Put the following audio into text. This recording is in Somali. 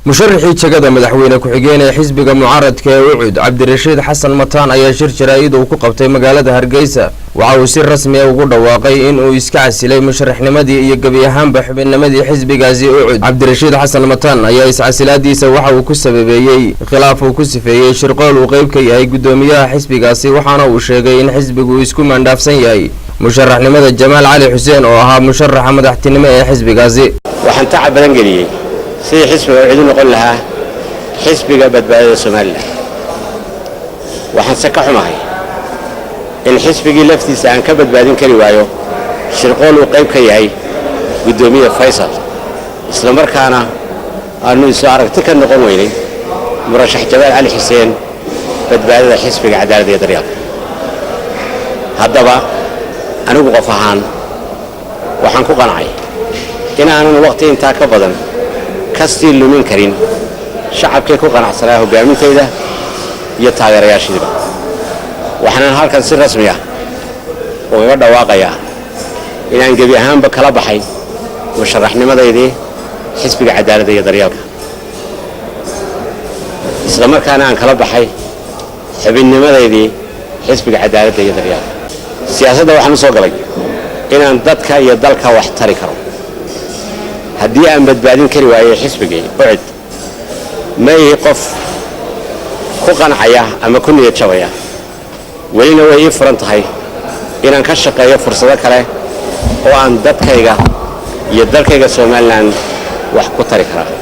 Musharaxii jegada madaxweyne ku-xigeen ee xisbiga mucaaradka ee UCID, Cabdirashiid Xasan Mataan, ayaa shir jaraa'id uu ku qabtay magaalada Hargeysa waxa uu si rasmi ah ugu dhawaaqay in uu iska casilay musharaxnimadii iyo gebi ahaanba xubinnimadii xisbigaasi UCID. Cabdirashiid Xasan Mataan ayaa iscasilaadiisa waxa uu ku sababeeyey khilaaf uu ku sifeeyey shirqool uu qeyb ka yahay guddoomiyaha xisbigaasi, waxaana uu sheegay in xisbigu uu isku maandhaafsan yahay musharaxnimada Jamaal Cali Xuseen oo ahaa musharaxa madaxtinimo ee xisbigaasi. Waxaan tacab badan geliyey sidii xisbiga UCID u noqon lahaa xisbiga badbaadada Somaliland. Waxaanse ka xumahay in xisbigii laftiisa aan ka badbaadin kari waayo shirqool uu qayb ka yahay guddoomiye Faysal, isla markaana aannu isu aragti ka noqon weynay murashax Jamaal Cali Xuseen, badbaadada xisbiga cadaaladda iyo daryeelka. Haddaba anigu qof ahaan waxaan ku qancay in aanan waqti intaa ka badan kastii lumin karin shacabkii ku qanacsanaa hoggaamintayda iyo taageerayaashiiba. Waxaanan halkan si rasmi ah ugaga dhawaaqayaa inaan gebi ahaanba kala baxay musharaxnimadaydii xisbiga cadaaladda iyo daryeelka, isla markaana aan kala baxay xubinnimadaydii xisbiga cadaaladda iyo daryeelka. Siyaasadda waxaan u soo galay inaan dadka iyo dalka wax tari karo. Haddii aan badbaadin kari waayey xisbigii UCID, ma ihi qof ku qancaya ama ku niyad jabaya. Welina way ii furan tahay inaan ka shaqeeyo fursado kale oo aan dadkayga iyo dalkayga Somaliland wax ku tari karaa.